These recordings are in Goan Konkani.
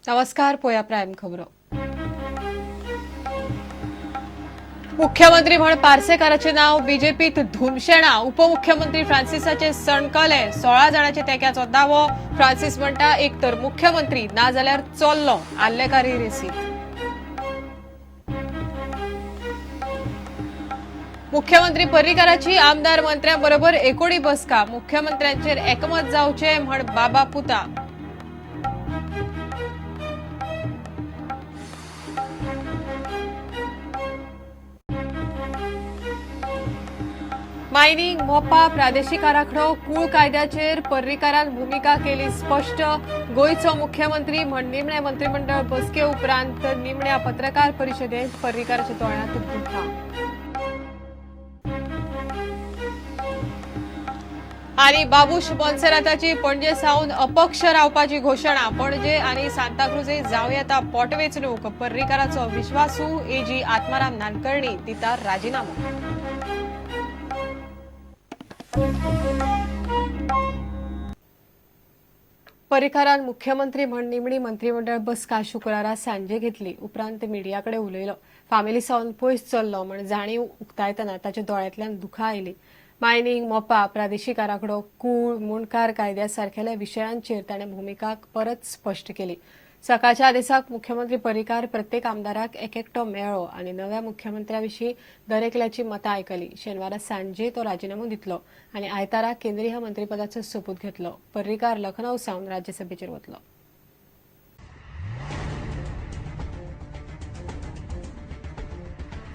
नमस्कार, पोया प्राईम खबरो. मुख्यमंत्री म्हण पार्सेकाराचे नाव बीजेपीत धुमशेणा. उपमुख्यमंत्री फ्रांसिसाचे सणकले. 16 जाणांचे तेक्याचो दावो. फ्रांसिस म्हणटा, एक तर मुख्यमंत्री ना जाल्यार चल्लो. आल्लेकारी रेसीत. मुख्यमंत्री पर्रीकाराची आमदार मंत्र्यां बरोबर एकोडी बसका. मुख्यमंत्र्यांचेर एकमत जावचे म्हण बाबा पुता. मायनिंग, मोपा, प्रादेशीक आराखडो, कूळ कायद्याचेर पर्रीकारान भुमिका केली स्पश्ट. गोंयचो मुख्यमंत्री म्हण निमणे मंत्रिमंडळ बसके उपरांत निमण्या पत्रकार परिशदेत पर्रीकाराच्या दोळ्यांत दुखां. आनी बाबूश मोन्सेराताची पणजे सावन अपक्ष रावपाची घोशणा. पणजे आनी सांताक्रुजे जावं येता पोटवेंचणूक. पर्रीकाराचो विश्वासू एजी आत्माराम नानकर्णी दिता राजिनामो. पर्रीकारान मुख्यमंत्री म्हण निमणी मंत्रिमंडळ बसका शुक्रारा सांजे घेतली. उपरांत मिडिया कडेन उलयलो. फामिली सावन पयस चल्लो म्हण जाणीव उक्तायतना ताच्या दोळ्यांतल्यान दुखां आयली. मायनिंग, मोपा, प्रादेशीक आराखडो, कूळ, मुंडकार कायद्या सारकेल्या विशयांचेर ताणें भुमिका परत स्पश्ट केली. सकाळच्या आदेसाक मुख्यमंत्री पर्रीकार प्रत्येक आमदाराक एकएकटो मेळ्ळो आनी नव्या मुख्यमंत्र्या विशीं दरेकल्याची मतां आयकली. शेनवारा सांजे तो राजिनामो दितलो आनी आयतारा केंद्रीय मंत्रीपदाचो सोपूत घेतलो. पर्रीकार लखनौ सावन राज्यसभेचेर वतलो.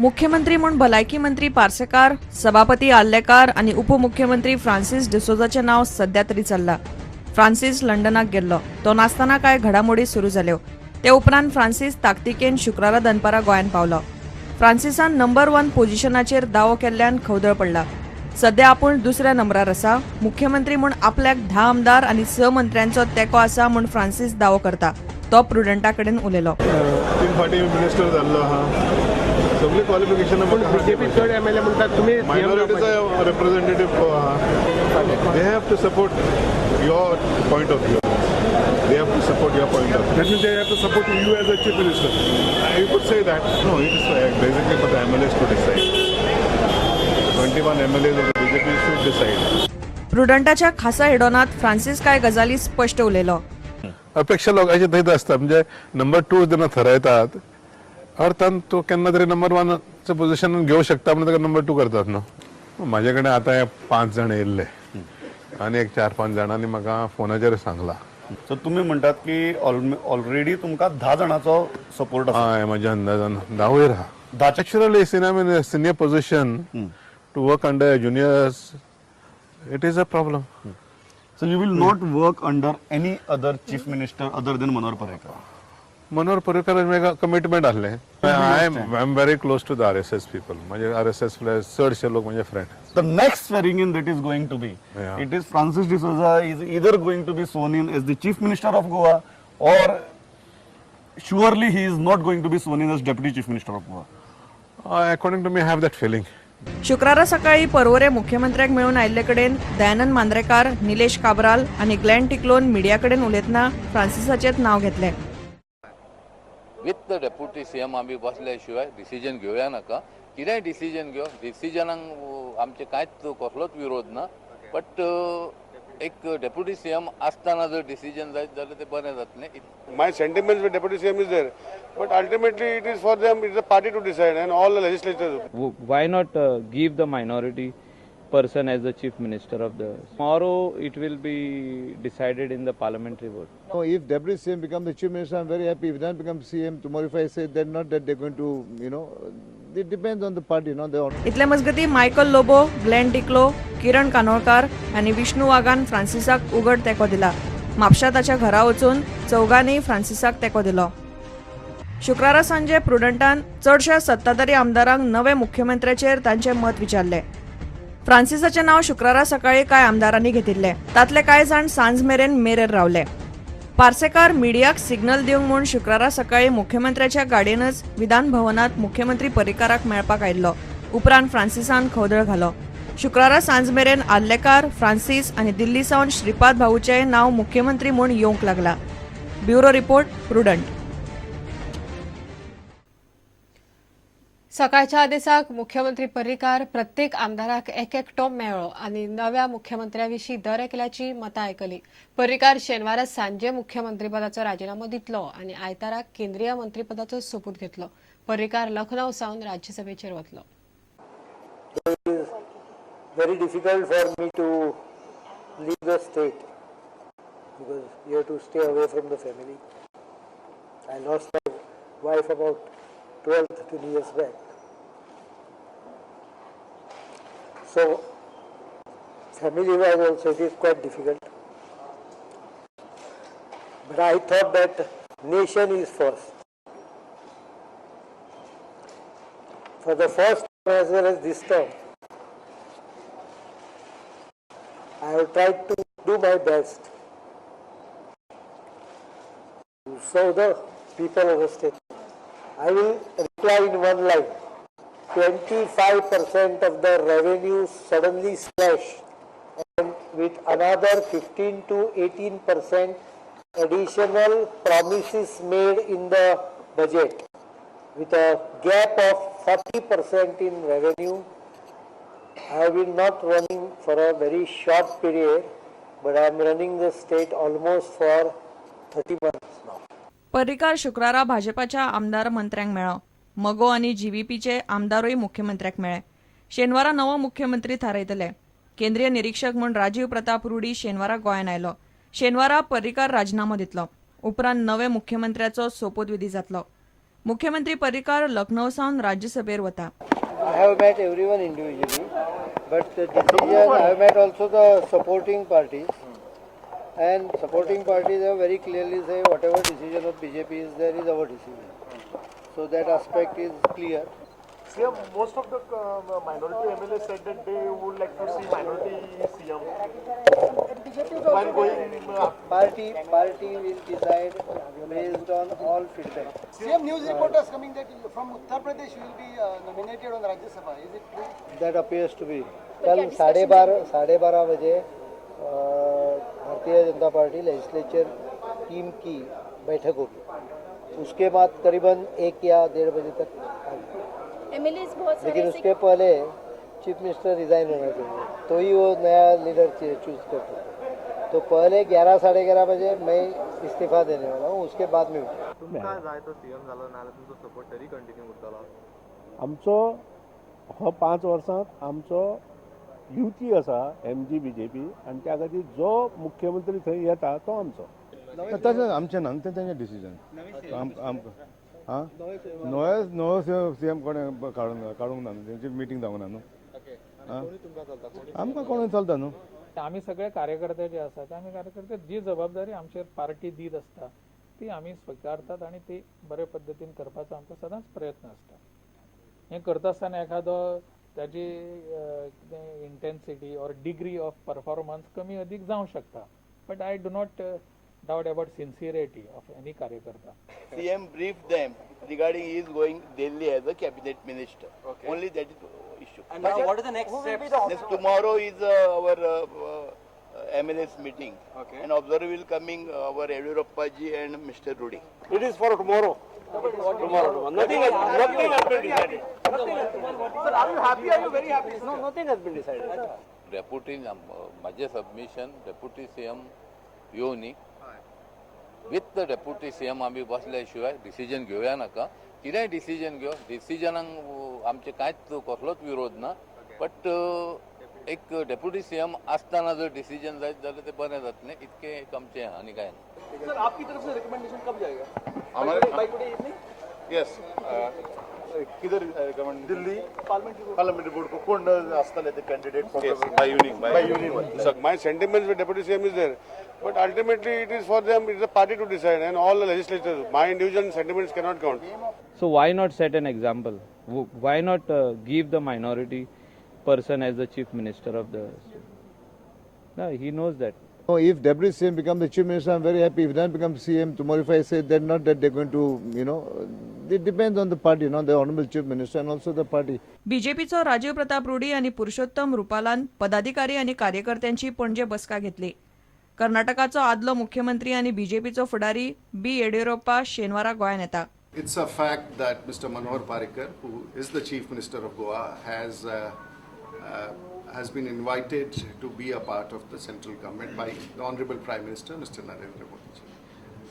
मुख्यमंत्री म्हूण भलायकी मंत्री पार्सेकार, सभापती आर्लेकार आनी उपमुख्यमंत्री फ्रांसीस डिसोजाचें नांव सध्या तरी चल्लां. फ्रांसीस लंडनाक गेल्लो. तो नासतना कांय घडामोडी सुरू जाल्यो. ते उपरांत फ्रांसीस ताकतिकेन शुक्रारा दनपारां गोंयांत पावलो. फ्रांसिसान नंबर वन पोजिशनाचेर दावो केल्ल्यान खवदळ पडला. सध्या आपूण दुसऱ्या नंबरार आसा, मुख्यमंत्री म्हूण आपल्याक 10 आमदार आनी 6 मंत्र्यांचो तेंको आसा म्हूण फ्रांसीस दावो करता. तो प्रुडंटा कडेन उलयलो. तीन फाटी मिनिस्टर जाल्लो आहा, सगळी क्वॉलिफिकेशन. पूण बीजेपी चड एमएलए म्हणटात तुमी CM. मायनॉरिटीचो रिप्रेझेंटेटिव्ह आहा. They have to support your point of view. They have to support your point of view. That means they have to support you as a chief minister. You could say that. No, it is basically for the MLAs to decide. 21 MLAs of the BJP should decide. प्रुडंटाच्या खासा हेडोनात फ्रांसीस कांय गजाली स्पश्ट उलयलो. अपेक्षा लोकांची थंयच आसता. म्हणजे नंबर टू जेन्ना थरयतात, अर्थान तो केन्ना तरी नंबर वनाच्या पोझिशन घेवंक शकता म्हणून ताका नंबर टू करतात न्हू. म्हाजे कडेन आतां हे पांच जाण येयल्ले आनी एक चार पांच जाणांनी म्हाका फोनाचेर सांगला. सो तुमी म्हणटात की ऑलरेडी तुमकां 10 जाणांचो सपोर्ट आसा? हय, म्हज्या अंदाजान 10 वयर आहा. 10च्या Actually, since I'm in a senior position, to work under juniors, it is a problem. So you will not work under any other chief minister other than Manohar Parrikar? Manohar Parrikar commitment आहले. I am very close to the RSS people. म्हणजे आरएसएस चडशे लोक म्हणजे friend. The next swearing in that is going to be, it is Francis D'Souza is either going to be sworn in as the chief minister of Goa or surely he is not going to be sworn in as deputy chief minister of Goa. According to me, have that feeling. शुक्रारा सकाळी पर्वरे मुख्यमंत्र्याक मेळून आयिल्ले कडेन दयानंद मांद्रेकार, निलेश काब्राल आनी ग्लॅन टिकलोन मिडिया कडेन उलयतना फ्रांसिसाचेंच नांव घेतलें. विथ the deputy CM आमी बसल्या शिवाय डिसिजन घेवया नाका. कितेंय डिसिजन घेव, डिसिजनाक आमचे कांयच कसलोच विरोध ना, बट एक डेप्युटी सीएम आसतना जर डिसिजन जायत जाल्यार तें बरें जातलें. My sentiments with deputy CM is there, but ultimately it is for them, it is the party to decide and all the legislatures. Why not give the minority person as the chief minister of the tomorrow? It will be decided in the parliamentary vote. No, if deputy CM become the chief minister, I'm very happy. If not become CM tomorrow, if I say that, not that they're going to, it depends on the party, not the इतले मजगती मायकल लोबो, ग्लॅन टिकलो, किरण कानोळकार आनी विष्णू वागान फ्रांसिसाक उगड तेंको दिला. म्हापशा ताच्या घरा वचून चौगांनी फ्रांसिसाक तेंको दिलो. शुक्रारा सांजे प्रुडंटान चडशा सत्ताधारी आमदारांक नवे मुख्यमंत्र्याचेर तांचे मत विचारले. फ्रांसिसाचें नांव शुक्रारा सकाळी कांय आमदारांनी घेतिल्लें. तांतले कांय जाण सांज मेरेन मेरेर रावले. पार्सेकार मिडियाक सिग्नल दिवंक म्हूण शुक्रारा सकाळी मुख्यमंत्र्याच्या गाडयेनच विधान भवनात मुख्यमंत्री पर्रीकाराक मेळपाक आयिल्लो. उपरांत फ्रांसिसान खवदळ घालो. शुक्रारा सांज मेरेन आर्लेकार, फ्रांसीस आनी दिल्ली सावन श्रीपाद भाऊचेंय नांव मुख्यमंत्री म्हूण येवंक लागला. Bureau report, Prudent. सकाळच्या आदेसाक मुख्यमंत्री पर्रीकार प्रत्येक आमदाराक एक एकटो मेळ्ळो आनी नव्या मुख्यमंत्र्या विशीं दर एकल्याची मतां आयकली. पर्रीकार शेनवारा सांजे मुख्यमंत्रीपदाचो राजिनामो दितलो आनी आयताराक केंद्रीय मंत्रीपदाचो सोपूत घेतलो. पर्रीकार लखनौ सावन राज्यसभेचेर वतलो. Very difficult for me to leave the state because you have to stay away from the family. I lost my wife about 12, 13 years back. So, family wise also it is quite difficult. But I thought that nation is first. For the first time as well as this term, I have tried to do my best to serve the people of the state. I will reply in one line. 25% of the revenue suddenly slashed, and with another 15 to 18% additional promises made in the budget, with a gap of 40% in revenue. I have been not running for a very short period, but I am running the state almost for 30 months now. Parrikar शुक्रारा भाजपाच्या आमदार मंत्र्यांक मेळ्ळो. मगो आनी जीव्हीपीचे आमदारूय मुख्यमंत्र्याक मेळ्ळे. शेनवारा नवो मुख्यमंत्री थारायतले. केंद्रीय निरीक्षक म्हूण राजीव प्रताप रुडी शेनवारा गोंयांत आयलो. शेनवारा पर्रीकार राजिनामो दितलो. उपरांत नवे मुख्यमंत्र्याचो सोपूतविधी जातलो. मुख्यमंत्री पर्रीकार लखनौ सावन राज्यसभेर वता. I have met everyone individually, but the decision, I have met also the supporting parties, and supporting parties have very clearly say whatever decision of BJP is there is our decision. So that aspect is clear. CM, most of the minority MLA said that they would like to see minority CM. While going, Party will decide based on all feedback. CM, news reporters coming that from Uttar Pradesh you will be nominated on Rajya Sabha. Is it true? That appears to be. कल 12:30 बजे Bharatiya Janata party legislature team की बैठक होगी. उसके बाद करीबन 1 या 1:30 बजे तक एमएलए बहुत सारे लेकिन उसके पहले चीफ मिनिस्टर रिजाइन होना चाहिए, तो ही वो नया लीडर चूज कर सकते. तो पहले 11 11:30 बजे मैं इस्तीफा देने वाला हूँ, उसके बाद में. तुमकां जाय तो सीएम जालो ना जाल्यार तुमचो सपोर्ट तरी कंटिन्यू उरतलो? आमचो हो 5 वर्सांत आमचो युती आसा एमजी बीजेपी, आनी त्या खातीर जो मुख्यमंत्री थंय येता तो आमचो. तशें आमचें ना, तें तेंचें डिसिजन. आमकां आं नवो सी एम कोणें काडूंक ना न्हू, तेंची मिटींग जावंक ना न्हू. आमकां कोणूय चलता न्हू. आमी सगळे कार्यकर्ते जे आसात, आमी कार्यकर्ते जी जबाबदारी आमचेर पार्टी दीत आसता ती आमी स्विकारतात आनी ती बरे पद्दतीन करपाचो आमचो सदांच प्रयत्न आसता. हें करता आसतना एखादो ताजी कितें intensity or degree of performance कमी अधिक जावं शकता, but I do not doubt about sincerity of any कार्यकर्ता. CM briefed them regarding he is going Delhi as a cabinet minister. Okay. Only that is issue. And now what are the next steps? Next tomorrow is our MLS meeting. Okay. And observer will coming our Yediyurappa ji and Mr. Rudy. It is for tomorrow. Tomorrow. Nothing has been decided. Sir, are you happy? Are you very happy? No, nothing has been decided. Deputy, म्हाजें सबमिशन डेप्युटी सीएम येवनी. विथ the deputy CM आमी बसल्या शिवाय डिसिजन घेवया नाका. कितेंय डिसिजन घेव, डिसिजनाक आमचे कांयच कसलोच विरोध ना, बट एक डेप्युटी सीएम आसतना जर डिसिजन जायत जाल्यार तें बरें जातलें, इतकें एक आमचें आनी कांय ना. सर, आपकी तरफ से रिकमेंडेशन कब जाएगा? हमारे बाय टुडे इवनिंग. यस, किधर रिकमेंड? दिल्ली पार्लियामेंट्री बोर्ड को कोण आसतले ते candidate by evening. By evening. My sentiments with deputy CM is there, but ultimately it is for them, it is the party to decide and all the legislatures. My individual sentiments cannot count. So why not set an example? Why not give the minority person as the chief minister of the state? No, he knows that. No, if deputy CM become the chief minister, I'm very happy. If not become CM tomorrow, if I say that, not that they're going to, you know, it depends on the party, not the honorable chief minister and also the party. बीजेपीचो Rajiv Pratap Rudy आनी पुरुषोत्तम रुपालान पदाधिकारी आनी कार्यकर्त्यांची पणजे बसका घेतली. कर्नाटकाचो आदलो मुख्यमंत्री आनी बीजेपीचो फुडारी बी येडियुरप्पा शेनवारा गोंयांत येता. It's a fact that Mr. Manohar Parrikar, who is the Chief Minister of Goa, has been invited to be a part of the central government by the Honorable Prime Minister, Mr. Narendra Modi ji.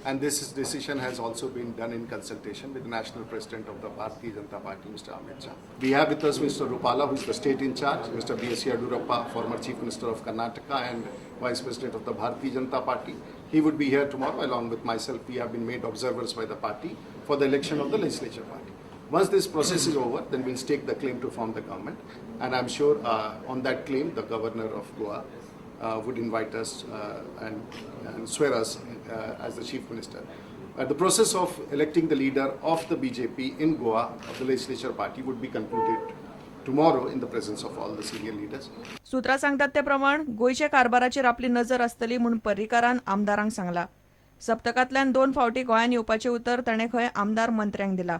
And this decision has also been done in consultation with the National President of the Bharatiya Janata Party, Mr. Amit Shah. We have with us Mr. Rupala, who is the state in charge, Mr. B.S. Yeddyurappa, former Chief Minister of Karnataka and Vice President of the Bharatiya Janata Party. He would be here tomorrow along with myself. We have been made observers by the party for the election of the legislature party. Once this process is over, then we'll stake the claim to form the government. And I'm sure on that claim, the governor of Goa would invite us and swear us as the chief minister. The process of electing the leader of the BJP in Goa, of the legislature party, would be concluded tomorrow in the presence of all the senior leaders. सुत्रां सांगतात ते प्रमाण गोंयच्या कारभाराचेर आपली नजर आसतली म्हूण पर्रीकारान आमदारांक सांगला. सप्तकांतल्यान दोन फावटी गोंयांत येवपाचें उतर ताणें खंय आमदार मंत्र्यांक दिला.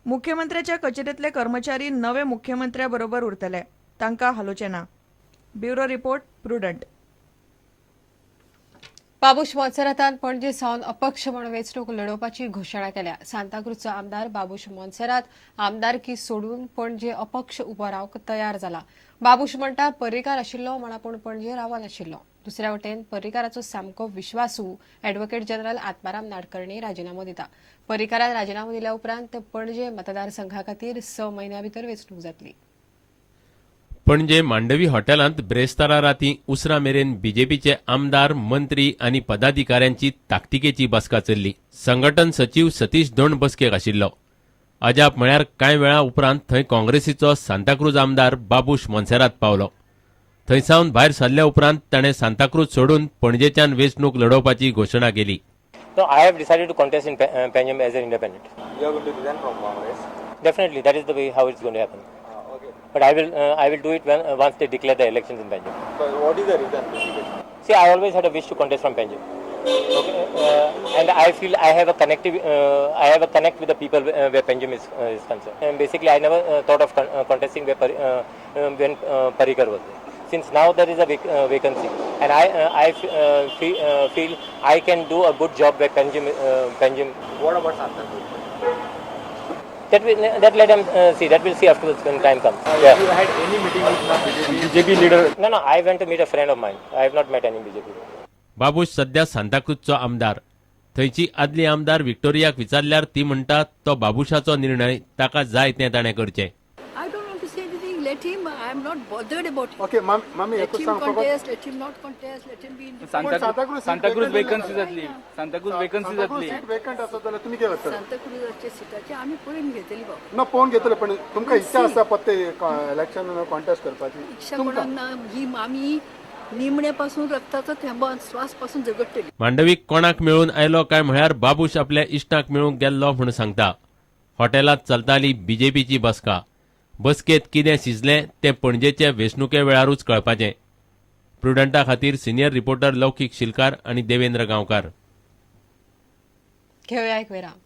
मुख्यमंत्र्याच्या कचेरेंतले कर्मचारी नवे मुख्यमंत्र्या बरोबर उरतले, तांकां हालोवचे ना. Bureau report, Prudent. Babush मोन्सेरातान Panaji सावन अपक्ष म्हूण वेंचणूक लढोवपाची घोशणा केल्या. सांताक्रूजचो आमदार बाबूश मोन्सेरात आमदारकी सोडून पणजे अपक्ष उबो रावंक तयार जाला. बाबूश म्हणटा, पर्रीकार आशिल्लो म्हण आपूण पणजे रावनाशिल्लो. दुसऱ्या वटेन पर्रीकाराचो सामको विश्वासू ॲडव्होकेट जनरल आत्माराम नाडकर्णी राजिनामो दिता. पर्रीकारान राजिनामो दिल्या उपरांत पणजे मतदारसंघा खातीर 6 म्हयन्या भितर वेंचणूक जातली. पणजे मांडवी हॉटेलांत ब्रेस्तारा राती उसरा मेरेन बीजेपीचे आमदार, मंत्री आनी पदाधिकाऱ्यांची ताकतिकेची बसका चल्ली. संघटन सचीव सतीश धोंड बसकेक आशिल्लो. अजाप म्हळ्यार कांय वेळा उपरांत थंय काँग्रेसीचो सांताक्रूज आमदार बाबूश मोन्सेरात पावलो. थंयसावन भायर सरल्या उपरांत ताणें सांताक्रूज सोडून पणजेच्यान वेंचणूक लढोवपाची घोशणा केली. No, I have decided to contest in Panjim as an independent. You are going to resign from Congress? Definitely, that is the way how it's going to happen. But I will do it when once they declare the elections in Panjim. But what is the reason basically? See, I always had a wish to contest from Panjim. Okay, and I feel I have a connect with the people where Panjim is concerned. And basically, I never thought of contesting when Parrikar was there. Since now there is a vacancy, and I feel I can do a good job where Panjim. What about Santacruz? That let them see. That we'll see afterwards when time comes. You had any meeting with the BJP leader? No. I went to meet a friend of mine. I have not met any BJP. Babush सध्या सांताक्रूजचो आमदार. थंयची आदली आमदार विक्टोरियाक विचारल्यार ती म्हणटा, तो बाबूशाचो निर्णय, ताका जाय तें ताणें करचें. I don't want to say anything. Let him. I am not bothered about him. Okay, ma'am, Let him contest. Let him not contest. Let him be independent. Santacruz vacancy जातली, सांताक्रूज वेकन्सी जातली. सीट वेकंट आसा जाल्यार तुमी कितें करतले? सांताक्रूजाच्या सिटाचे आमी पळोवन घेतली बाबा. ना, पळोवन घेतले, पण तुमकां इच्छा आसा पत्ते इलेक्शन कॉन्टेस्ट करपाची? इच्छा कोणाक ना. ही आमी निमणे पासून रक्ताचो थेंबो श्वास पासून झगडटली. मांडवीक कोणाक मेळून आयलो काय म्हळ्यार बाबूश आपल्या इश्टाक मेळूंक गेल्लो म्हूण सांगता. हॉटेलांत चलताली बीजेपीची बसका. बसकेत कितें शिजलें तें पणजेचे वेंचणुके वेळारूच कळपाचें. प्रुडंटा खातीर सिनियर रिपोर्टर लौकीक शिलकार आनी देवेंद्र गांवकार. घेवया एक विराम.